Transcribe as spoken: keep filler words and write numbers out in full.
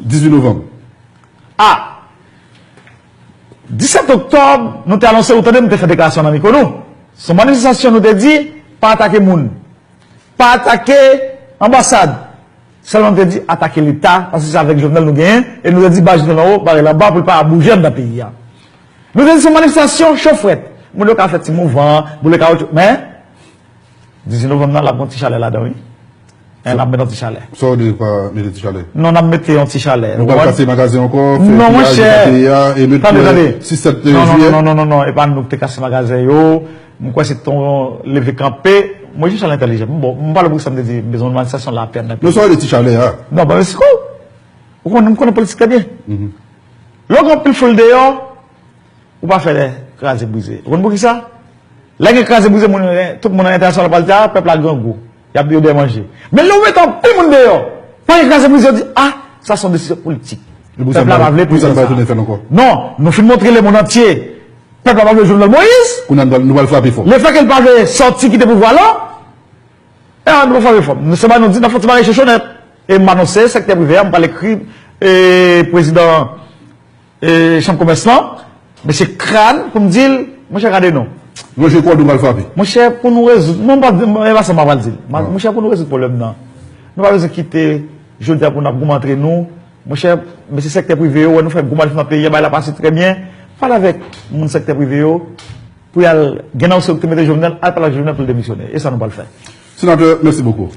Dizuit novanm. A, disèt oktòb, nou te anonse, ou tande m te fè deklarasyon nan mikwo nou. Se yon manifestasyon, nou te di, pa atake moun. Pa atake anbasad. Sèlman nou te di atake Leta, paske se avèk Jovenel nou genyen, e nou te di ba Jovenel anwo, bare l anba pou l pa bouje anndan peyi a. Nou te di se yon manifestasyon cho frèt. Moun yo ka fè ti mouvan, boule kawotchou, men dizuit novanm nan, l ap gen yon ti chalè ladan, wi. N ap mete yon ti chalè. Sa w di pa mete ti chalè? Non, n ap mete yon ti chalè. Nou pral kase magazen ankò, fè Non, piyaj monchè. nan peyi a, e nou Tande, tande. sis sèt Non, non, jiyè. Non, non, non, non, e pa nou ki te kase magazen yo. Mwen kwè se ton leve kanpe. Mwen, Jean Charles entèlijan. Bon, mwen pale pou sa m te di, m bezwen yon manifestasyon lapè nan Non, sa w di ti chalè a. Non, pa mesi kou. Ou konnen, m konnen politik trè byen. Lè w gen anpil foul deyò, ou pa fè kraze brize. Ou konn poukisa? Lè gen kraze brize, moun, tout moun nan entènasyonal pral di, a, pèp la grangou. Y ap yo dèyè manje. Men lè w met anpil moun deyò, pa gen kraze brize, yo di, a, sa se yon desizyon politik. Pèp la pa vle pou sa. Non, nou fin montre lemonn antye. Pèp la pa vle Jovenel Moïse. Kounye a nou pral frape fò. Lefètke l pa vle sòti kite pouvwa la, e nou pa frape fò. Se pa nou di, n ap fè yon ti bagay chochonèt. E m anonse sektè prive a, m pral ekri e, prezidan e, chanm komès lan, mesye Crane, pou m di l, monchè, gade non. Mwen jwe kòd ou pral frape. Monchè, pou nou rezoud, non, m pa, e pa sa m pral di l. Monchè, pou nou rezoud pwoblèm nan, nou pa bezwen kite jodi a pou n ap goumen antre nou. Monchè, mesye sektè prive yo, wè nou fè gwo manif nan peyi a, bagay la pase trè byen. Pale avèk moun sektè prive yo pou y al gen nan yo ki te mete Jovenel, al pale ak Jovenel pou l demisyone. E sa nou pral fè. Senatè, mèsi bokou.